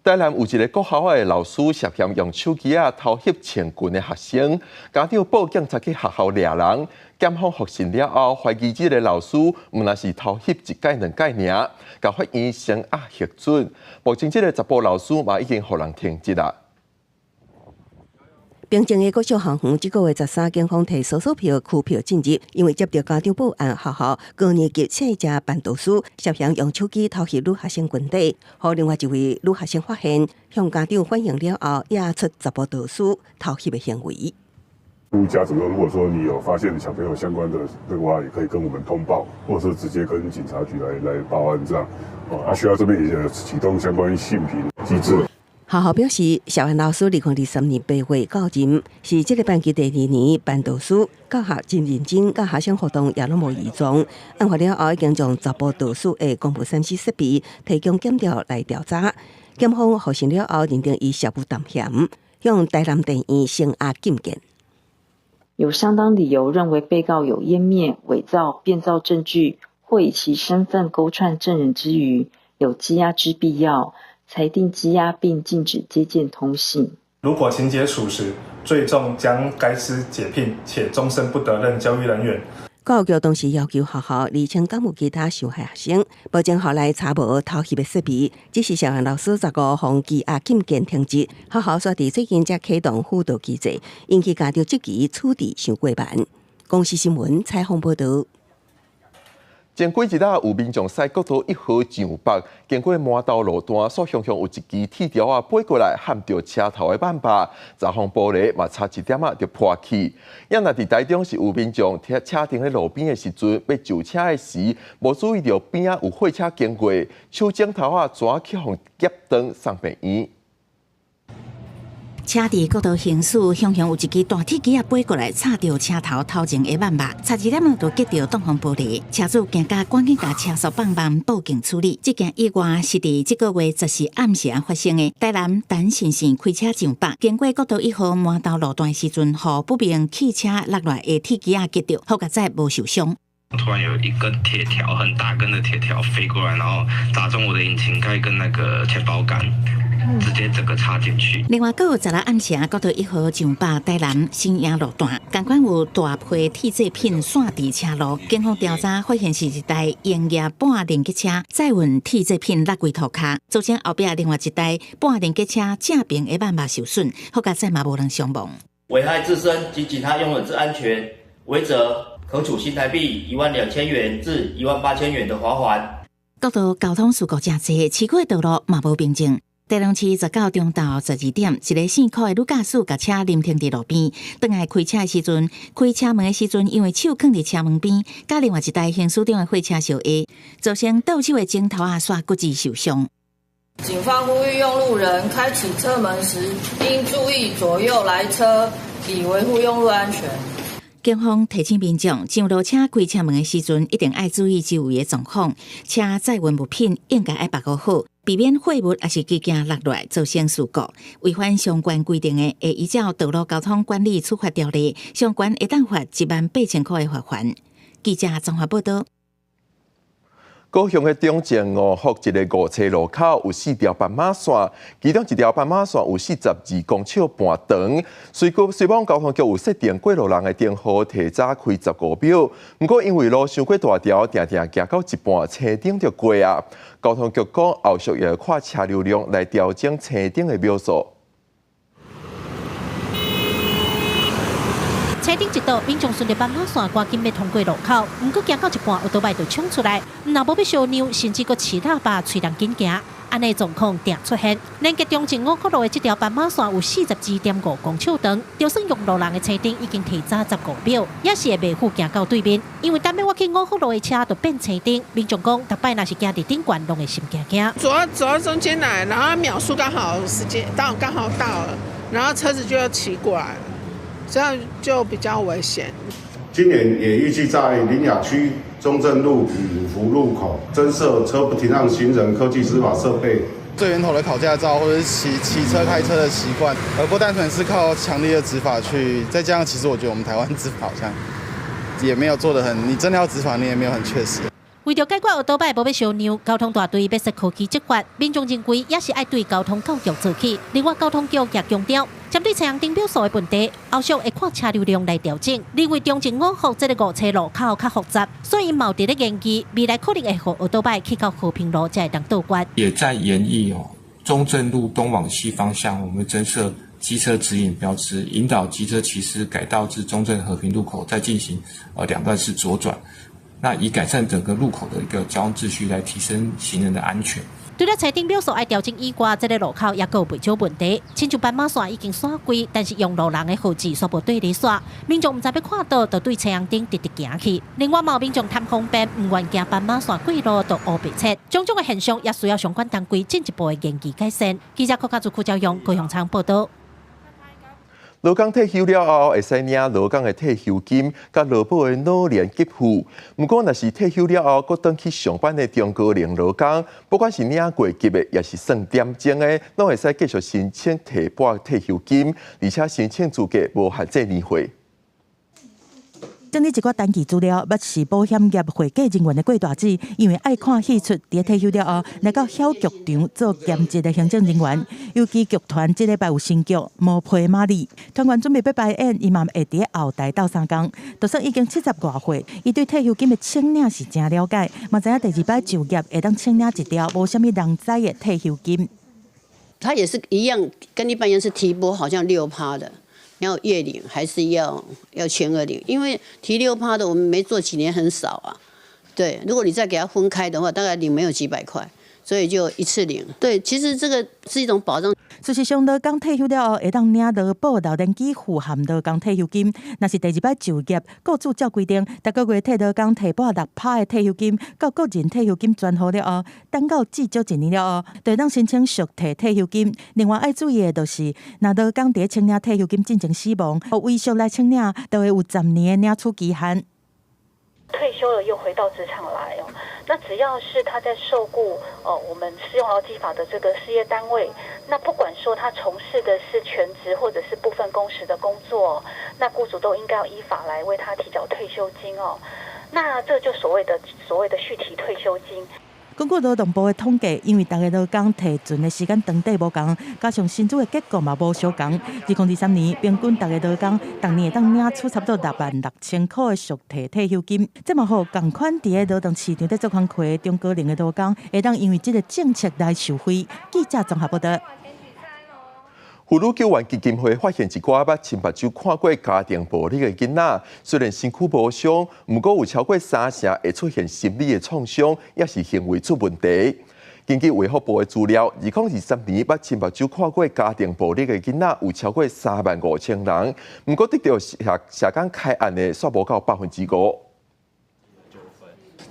台南有一个國校的老師涉嫌用手機仔偷翕穿裙的學生，家長報警察去學校掠人，檢方複審了後，懷疑這个老師毋但是偷翕一擺兩擺爾，共法院聲押核准。目前這个查埔老師嘛已經予人停職啦。平鎮的國小校園，這個月13，警方提搜索票、拘票進入，因為接到家長報案，學校高年級姓謝班導師涉嫌用手機偷翕女學生裙底，予另外一位女學生發現，向家長反映了後，押出查埔導師偷翕的行為。家長說，如果說你有發現小朋友相關的的話，也可以跟我們通報，或者是直接跟警察局來報案這樣。啊，學校這邊也啟動相關信評機制。學校表示，涉案老師2023年8月到任，是這个班級第二年班導師，教學真認真，佮學生互動也攏無異狀。案發了後，已經將查埔導師的廣播三 C 設備提供檢調來調查。檢方複審了後，認定伊涉有重嫌，向台南地院聲押禁見。有相當理由認為被告有湮滅、偽造、變造證據，或以其身份勾串證人之虞，有羈押之必要。裁定羈押並禁止接見通信。如果情節屬實，最終將該師解聘，且終身不得任教育人員。教育局當時要求學校釐清敢有其他受害學生，目前校內查無偷翕的設備，只是涉案老師15予羈押禁見停職。學校煞佇最近才啟動輔導機制，引起家長質疑處置傷過慢。公視新聞採訪報導。前幾日啊，有民眾駛國道1號上北，經過饃頭路段，煞雄雄有一支鐵條仔飛過來，撼著車頭的萬把，閘風玻璃嘛差一點仔就破去。也若佇台中是有民眾停車停佇路邊的時陣，欲上車的時，無注意著邊仔有貨車經過，手指頭仔怎去予夾斷送病院。車佇國道行駛，雄雄有一支大鐵枝仔飛過來，插著車頭頭前的萬把，差一點仔就擊著擋風玻璃。車主驚甲趕緊共車速放慢，報警處理。這件意外是佇這個月14暗時發生的。台南淡信線開車上北，經過國道1號饃頭路段的時陣，予不明汽車落來的鐵枝仔擊著，好佳哉無受傷。突然有一根鐵條，很大根的鐵條飛過來，然後砸中我的引擎蓋跟那個前保桿，直接整個插進去。另外，閣有16暗時，國道1號上北台南新營路段，仝款有大批鐵製品散佇車路。警方調查發現是一台營業半連結車載運鐵製品落規塗跤，造成後壁另外一台半連結車正爿的萬把受損，好佳哉嘛無人傷亡。危害自身及其他用人之安全，違者可處新台幣12,000元至18,000元的罰鍰。國道交通事故誠濟，市區的道路嘛無平靜。台中市19中晝12點，一个姓柯的女駕駛共車臨停佇路邊，轉來開車的時陣，開車門的時陣，因為手囥佇車門邊，佮另外一台行駛中的貨車相挨，造成倒手的指頭仔煞骨折受傷。警方呼籲用路人開啟車門時，應注意左右來車，以維護用路安全。警方提醒民眾，上路車開車門的時陣，一定愛注意周圍的狀況，車載運物品應該愛縛顧好，避免貨物抑是機件落來造成事故。違反相關規定的，會依照道路交通管理處罰條例，上懸會當罰18,000箍的罰鍰。記者綜合報道。高雄的中正五福一个五車路口有四條斑馬線，其中一條斑馬線有42公尺半長。雖講雖罔交通局有設定過路人的燈號提早開15秒，毋過因為路傷過大條，定定行到一半青燈就過啊。交通局講後續會看車流量來調整青燈的秒數。青燈一到，民眾順著斑馬線趕緊欲通過路口，毋過行到一半，歐多擺就衝出來，若無欲相讓，甚至閣飼喇叭催人緊行，按呢狀況定出現。連結中正五福路的這條斑馬線有42.5公尺長，就算用路人的青燈已經提早15秒，也是會袂赴行到對面。因為等欲我去五福路的車就變青燈，民眾講，逐擺若是行佇頂懸，攏會心驚驚。走到中間來，然後秒數剛好時間到，剛好到了，然後車子就要騎過來了。這樣就比較危險。今年也預計在苓雅區中正路與五福路口增設車不停讓行人科技執法設備。最源頭的考駕照或者是騎騎車開車的習慣，而不單純是靠強力的執法去。再加上，其實我覺得我們台灣執法好像也沒有做得很，你真的要執法，你也沒有很確實。為著解決歐多擺無欲相讓，交通大隊欲設科技執法，民眾認為也是愛對交通教育做起。另外，交通局也強調，針對青紅燈秒數的問題，後續會看車流量來調整。認為中正五福這个五車路口較複雜，所以嘛佇咧研究未來可能會予歐多擺去到和平路才會當倒彎。也在研議哦，中正路東往西方向，我們增設機車指引標誌，引導機車騎士改道至中正和平路口，再進行兩段式左轉。那以改善整個路口的一個交通秩序，來提升行人的安全。除了青燈秒數愛調整以外，這个路口也閣有袂少問題。親像斑馬線已經煞開，但是用路人的號誌煞無對咧煞，民眾毋知欲看佗，就對青紅燈直直行去。另外，嘛有民眾貪方便，毋願行斑馬線過路，就烏白切。種種的現象也需要相關單位進一步的研究改善。記者郭家祖、邱朝陽高雄採訪報導。勞工退休了後，會使領勞工的退休金，佮勞保的老年給付。毋過，若是退休了後，閣轉去上班的中高齡勞工，不管是領過級的，抑是算點鐘的，攏會使繼續申請提撥退休金，而且申請資格無限制年歲。整理一寡登記資料，捌是保險業會計人員的郭大姊，因為愛看戲出，佇退休了後，來到小劇場做兼職的行政人員。尤其劇團這禮拜有新劇《魔皮瑪麗》，團員準備欲排演，伊嘛會佇後台鬥相共。就算已經70外歲，伊對退休金的請領是誠了解，嘛知影第二擺就業會當請領一條無啥物人知的退休金。他也是一樣，跟一般人是提撥，好像6趴的。然後月領還是要全額領，因為提6趴的，我們沒做幾年很少啊。對，如果你再給他分開的話，大概領沒有幾百塊，所以就一次領。對，其實這個是一種保障。事實上，勞工退休了後，會當領勞保、老年給付含勞工退休金。若是第二擺就業，雇主照規定，逐個月替勞工提撥6趴的退休金，到個人退休金存好了後，等到至少一年了後，就會當申請續提退休金。另外愛注意的就是，若勞工佇請領退休金進前死亡，遺屬來請領，就會有10年的領取期限。退休了又回到職場來哦，那只要是他在受僱哦，我們適用勞基法的這個事業單位，那不管說他從事的是全職或者是部分工時的工作，那僱主都應該要依法來為他提繳退休金哦。那這就所謂的續提退休金。根據勞動部的統計，因為逐个勞工提存的時間長短無仝，加上薪資的結構嘛無相仝。2023年平均逐个勞工逐年會當領取差不多66,000箍的續提退休金。這嘛予仝款佇咧勞動市場咧做工課的中高齡的勞工，會當因為這个政策來受惠。記者綜合報導。婦女救援基金會發現一寡捌親目睭看過家庭暴力的囡仔，雖然身軀無傷，毋過有超過三成會出現心理的創傷，抑是行為出問題。根據衛福部的資料，2023年捌親目睭看過家庭暴力的囡仔有超過35,000人，毋過得著社工開案的煞無夠5%。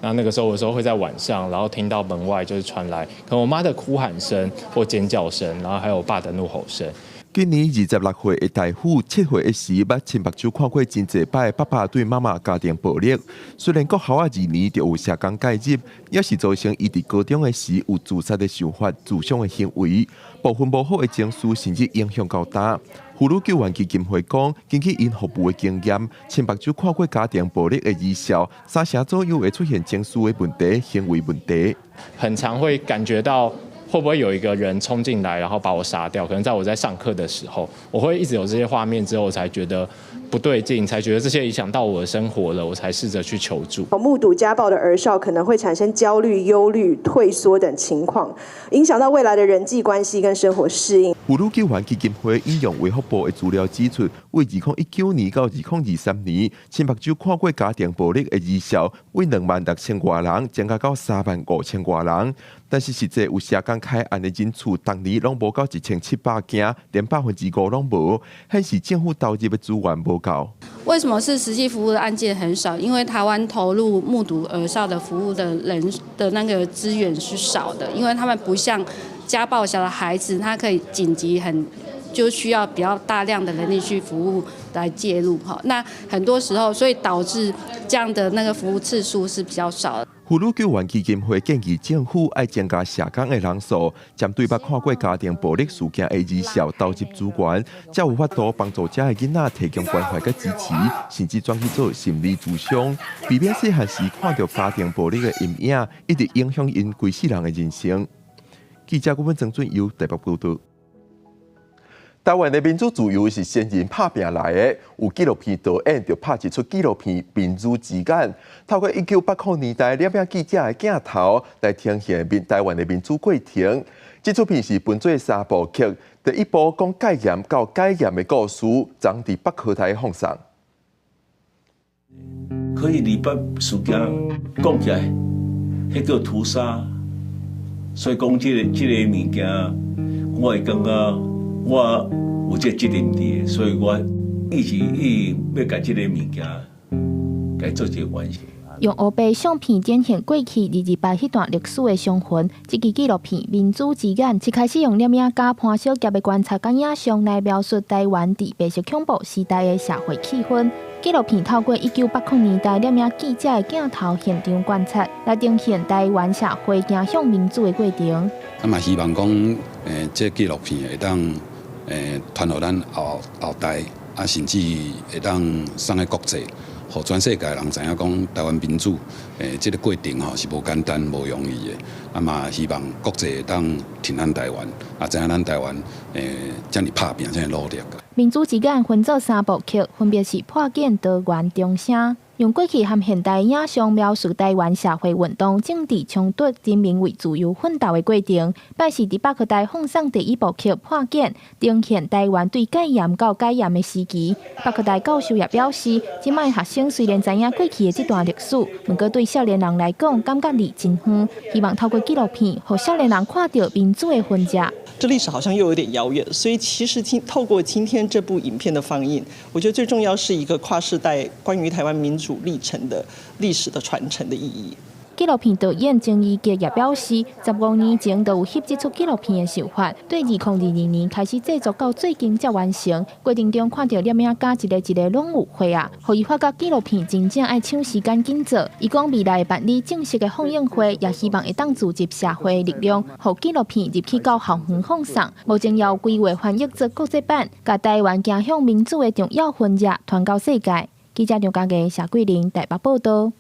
那那個時候，有時候會在晚上，然後聽到門外就是傳來可能我媽的哭喊聲或尖叫聲，然後還有我爸的怒吼聲。今年26歲的大夫，7歲的時捌親目睭看過真濟擺爸爸對媽媽家庭暴力。雖然國校啊2年就有社工介入，也是造成伊佇高中的時有自殺的想法、自傷的行為，部分無好的情緒甚至影響到今。婦女救援基金會講，根據𪜶服務的經驗，親目睭看過家庭暴力的兒少，3成左右會出現情緒的問題、行為問題。很常會感覺到，會不會有一個人衝進來，然後把我殺掉？可能在我在上課的時候，我會一直有這些畫面，之後我才覺得不對勁，才覺得這些影響到我的生活了，我才試着去求助。目睹家暴的兒少可能會產生焦慮、憂慮、退縮等情況，影響到未來的人際關係跟生活適應。婦女救援基金會引用衛福部的資料指出，為2019年到2023年，親目睭看過家庭暴力的兒少，為26,000外人增加到35,000外人。但是實際有社工開案的人數，逐年攏無到1700件，連5%攏無，顯示政府投入的資源無夠。為什麼是實際服務的案件很少？因為台灣投入目睹兒少的服務的人的那個資源是少的，因為他們不像家暴下的孩子，他可以緊急很就需要比較大量的人力去服務來介入哈。那很多時候，所以導致這樣的那個服務次數是比較少的。婦女救援基金會建議政府愛增加社工的人數，針對捌看過家庭暴力事件的兒少投入資源，才有法度幫助這的囡仔提供關懷佮支持，甚至轉去做心理諮商，避免細漢時看著家庭暴力的陰影，一直影響𪜶規世人的人生。記者顧問曾俊佑台北報導。台灣的民主自由是先人拍拚來的，有紀錄片導演就拍一齣紀錄片《民主之眼》，透過1980年代攝影記者的鏡頭來呈現民台灣的民主過程。這齣片是分做三部曲，第一部講戒嚴到解嚴的故事，昨佇北科大放送。可以二八事件講起來，彼叫屠殺，所以講這個物件，我會感覺我有這個責任佇，所以我一直意欲共這個物件，共做一個完成。用黑白相片展現過去228彼段歷史的傷痕。這支紀錄片《民主之眼》一開始用攝影家潘小傑的觀察佮影像來描述台灣佇白色恐怖時代的社會氣氛。紀錄片透過1980年代攝影記者的鏡頭現場觀察，來呈現台灣社會走向民主的過程。啊嘛希望講，這紀錄片會當，傳予咱後後代，啊，甚至會當送去國際，予全世界人知影講台灣民主，這個過程吼是無簡單、無容易的。啊嘛希望國際會當挺咱台灣，啊，知影咱台灣，遮爾拍拚、遮爾努力。民主之眼分做三部曲，分別是破茧、桃園、重生。用過去和現代影像描述台灣社會運動、政治衝突、人民為自由奮鬥的過程。拜四佇北科大放送第一部曲《破茧》，呈現台灣對戒嚴到解嚴的時期。北科大教授也表示，這擺學生雖然知影過去的這段歷史，毋過對少年人來講，感覺離真遠。希望透過紀錄片，予少年人看著民主的痕跡。這歷史好像又有點遙遠，所以其實透過今天這部影片的放映，我覺得最重要是一個跨世代關於台灣民主歷程的歷史的傳承的意義。紀錄片導演曾怡傑也表示，15年前就有翕這齣紀錄片的想法，對2022年開始製作到最近才完成。過程中看著攝影家一个一个攏有血啊，予伊發覺紀錄片真正愛搶時間緊做。伊講未來辦理正式的放映會，也希望會當聚集社會力量，予紀錄片入去到校園放送。目前也有規劃翻譯做國際版，共台灣走向民主的重要痕跡傳到世界。記者張家傑、謝桂玲台北報導。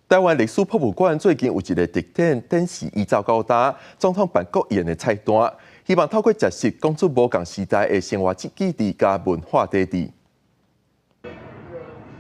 台灣歷史博物館最近有一个特展，展示以早到今總統辦國宴的菜單，希望透過食食講出無仝時代的生活記憶佮文化底蘊。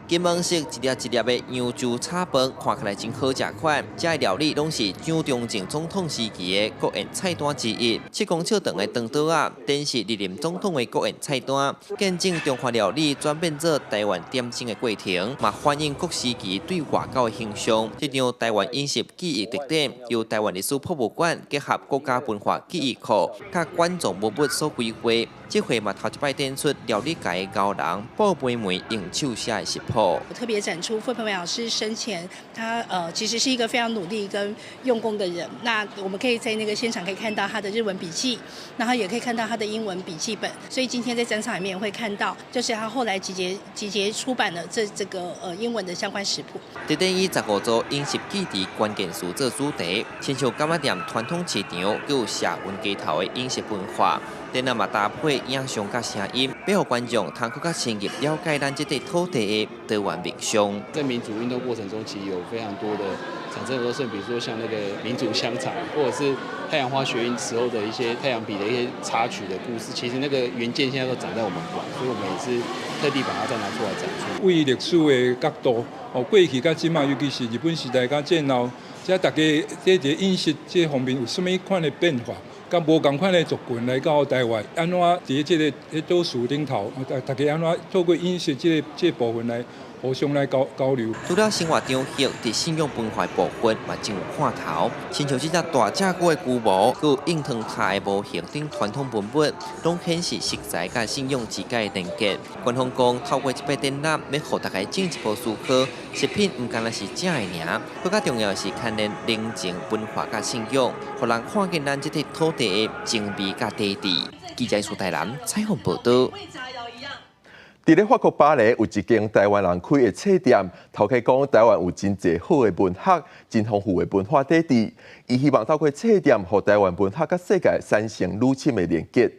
金黃色一粒一粒的揚州炒飯，看起來真好食款。這个料理攏是蔣中正總統時期的國宴菜單之一。7公尺長的長桌仔，展示歷任總統的國宴菜單，見證中華料理轉變做台灣點心的過程，嘛反映各時期對外交的形象。這場台灣飲食記憶特展，由台灣歷史博物館結合國家文化記憶庫，佮館藏文物所規劃。這回嘛頭一擺展出料理界的高人傅培梅用手寫的食譜。特別展出傅培梅老師生前，他其實是一個非常努力跟用功的人。那我們可以在那個現場可以看到他的日文筆記，然後也可以看到他的英文筆記本。所以今天在展場裡面會看到，就是他後來集結出版了這個英文的相關食譜。佇咧以15組飲食記佇關鍵詞做主題，親像柑仔店傳統市場，閣有社運街頭的飲食文化，展覽嘛搭配影像佮聲音，欲予觀眾通閣較深入了解咱這塊土地的多元面向。在民主運動過程中，其實有非常多的產生很多事，比如說像那個民主香腸，或者是太陽花學運時候的一些太陽筆的一些插曲的故事，其實那個原件現在都展在我們館，所以我們也是特地把它再拿出來展出。為歷史的角度，哦，過去佮這馬，尤其是日本時代佮戰後，這大家這個飲食這方面有啥物款的變化？佮無仝款的族群來到台灣，按怎佇這個島嶼頂頭，大家按怎透過飲食這個部分來互相來交流。除了生活場域，佇信仰文化部分嘛真有看頭，親像這隻大隻龜的龜模，閣有硬糖塔的模型等傳統文物，攏顯示食材佮信仰之間的連結。官方講，透過這擺展覽，欲予大家進一步思考，食品毋干焦是食的爾，閣較重要的是牽連人情文化佮信仰，予人看見咱這塊土地的精美佮底蘊。記者蘇台南採訪報導。佇咧法國巴黎有一間台灣人開的冊店，頭家講台灣有真濟好的文學，真豐富的文化底蘊。伊希望透過冊店，予台灣文學佮世界產生愈深的連結。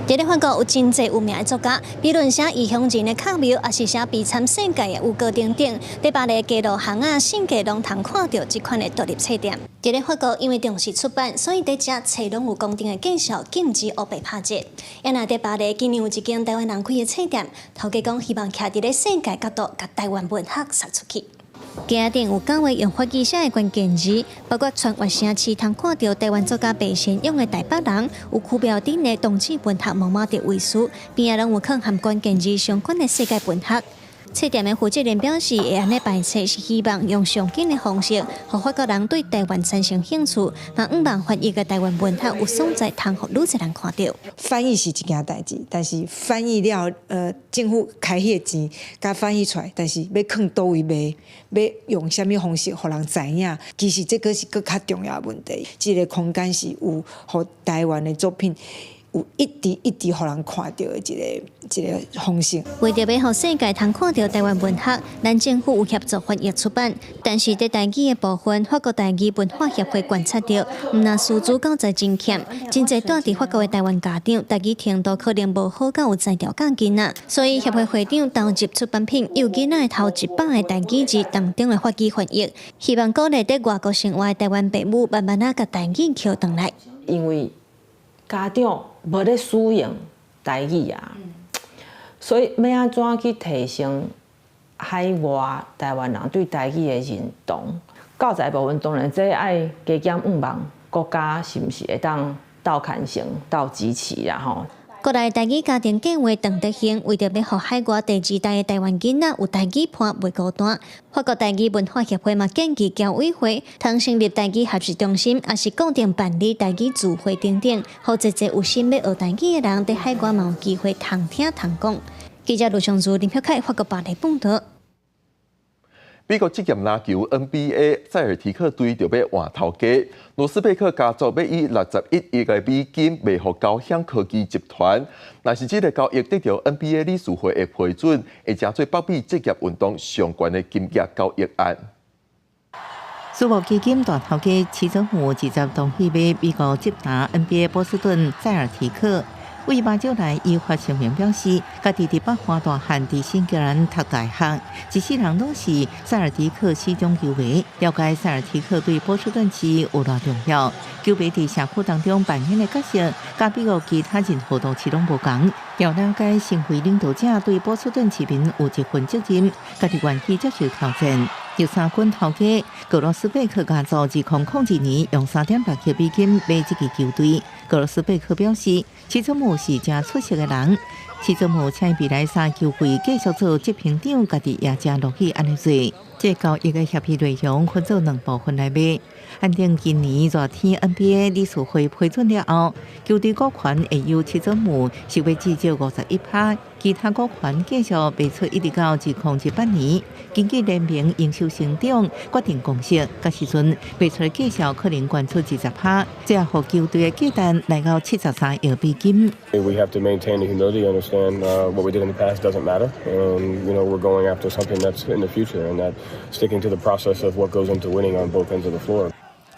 佇咧法國有真濟有名的作家，比論寫異鄉人的卡繆，抑是寫悲慘世界的雨果等等。佇巴黎街路巷仔，四界攏通看著這款的獨立冊店。佇咧法國，因為重視出版，所以佇遮冊攏有公定的介紹，禁止烏白拍折。啊若佇巴黎，今年有一間台灣人開的冊店，頭家講希望徛佇咧世界角度，共台灣文學殺出去。街頂有九個用法語寫的關鍵字，包括穿越城市通看著台灣作家白先勇的台北人，有區標頂的同志文學毛毛的衛書，邊仔攏有囥和關鍵字相關的世界文學。冊店的負責人表示，會按呢排冊是希望用上緊的方式，予法國人對台灣產生興趣，嘛向望翻譯的台灣文學有所在通予愈濟人看著。翻譯是一件代誌，但是翻譯了，政府開彼個錢，共翻譯出來，但是欲囥佗位賣，欲用啥物方式予人知影，其實這個是閣較重要的問題。這個空間是有予台灣的作品。有一直一直予人看著的一個方式。為著欲予世界通看著台灣文學，咱政府有協助翻譯出版，但是佇台語的部分，法國台語文化協會觀察著，毋但師資教材真欠，真濟蹛佇法國的台灣家長，台語程度可能無好到有才調教囡仔，所以協會會長投入出版品，幼囡仔的頭100個台語字當中的法語翻譯，希望鼓勵佇外國生活的台灣爸母慢慢仔共台語抾轉來。因為家長無咧使用台語啊，所以欲按怎去提升海外台灣人對台語的認同？教材部分當然這愛加減向望國家是毋是會當鬥牽成、鬥支持啊？吼。國內台語家庭計畫陳德興為著欲予海外第二代的台灣囡仔有台語伴袂孤單，法國台語文化協會嘛建議僑委會通成立台語學習中心，抑是固定辦理台語聚會等等，予濟濟有心欲學台語的人佇海外嘛有機會通聽通講。記者盧尚如、林曉凱法國巴黎報導。美國職業籃球 NBA 塞爾提克隊著欲換頭家，羅斯貝克家族欲以61億个美金賣予交響科技集團。若是這个交易得著 NBA 理事會的批准，會成做北美職業運動上懸的金額交易案。私募基金大頭家徐祖武直接同意買美國職籃 NBA 波士頓塞爾提克。為馬少來，伊發聲明表示，家己佇北花大漢，佇新格蘭讀大學，一世人攏是塞爾提克死忠球迷，了解塞爾提克對波士頓市有偌重要。球迷佇社區當中扮演的角色，佮美國其他任何都市攏無仝。要了解身為領導者對波士頓市民有一份責任，家己願意接受挑戰。玉三軍頭家格羅斯貝克家族2002年用3.6億美金買這支球隊。格羅斯貝克表示，徐祖武是誠出色的人。徐祖武請未來三球季繼續做執行長，家己也誠樂意按呢做。這交易的協議內容分做兩部分來賣。按定今年熱天 NBA 理事會批准了後，球隊股權會由七祖母收買至少51%，其他股權繼續賣出，一直到2018年。根據聯盟營收成長決定共識，到時陣賣出的價數可能懸出20%，這予球隊的價值來到73億美金。 We have to maintain the humility, understand what we did in the past doesn't matter, and we're going after something that's in the future, and that sticking to the process of what goes into winning on both ends of the floor.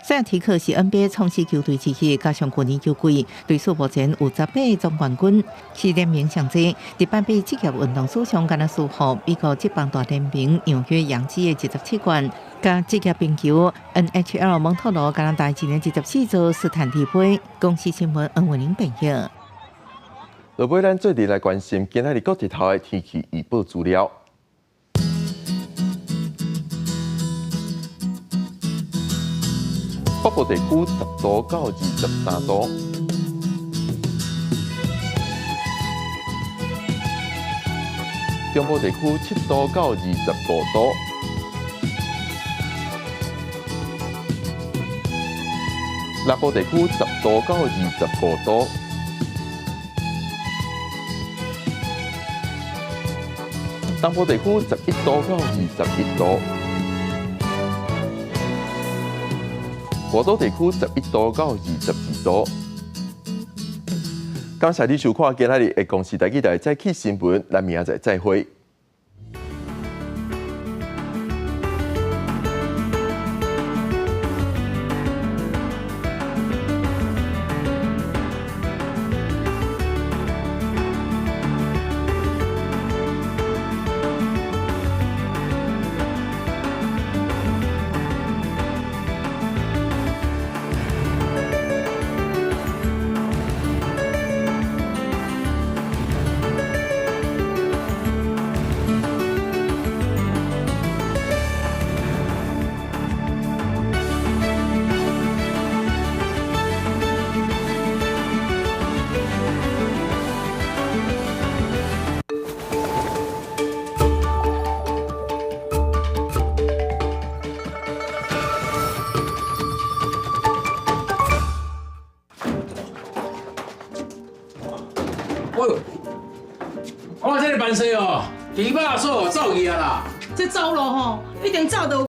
塞爾提克是 NBA 創始球隊之一，加上去年球季隊數目前有18個總冠軍，是聯盟上濟。第八擺職業運動史上敢若輸予美國職棒大聯盟紐約洋基的27冠，佮職業冰球 NHL 蒙特羅加拿大一年24座斯坦利杯。公視新聞黃文玲編譯。落尾咱做陣來關心今仔日各地頭的天氣預報資料。北部地區10度到23度，中部地區7度到25度，南部地區10度到25度，東部地區11度到21度。外島地區11度到22度。感謝你收看今仔日的公視台語台早起新聞，咱明仔載再會。我這個辦事哦，豬肉嫂走去啊啦。這走路吼，一定走到。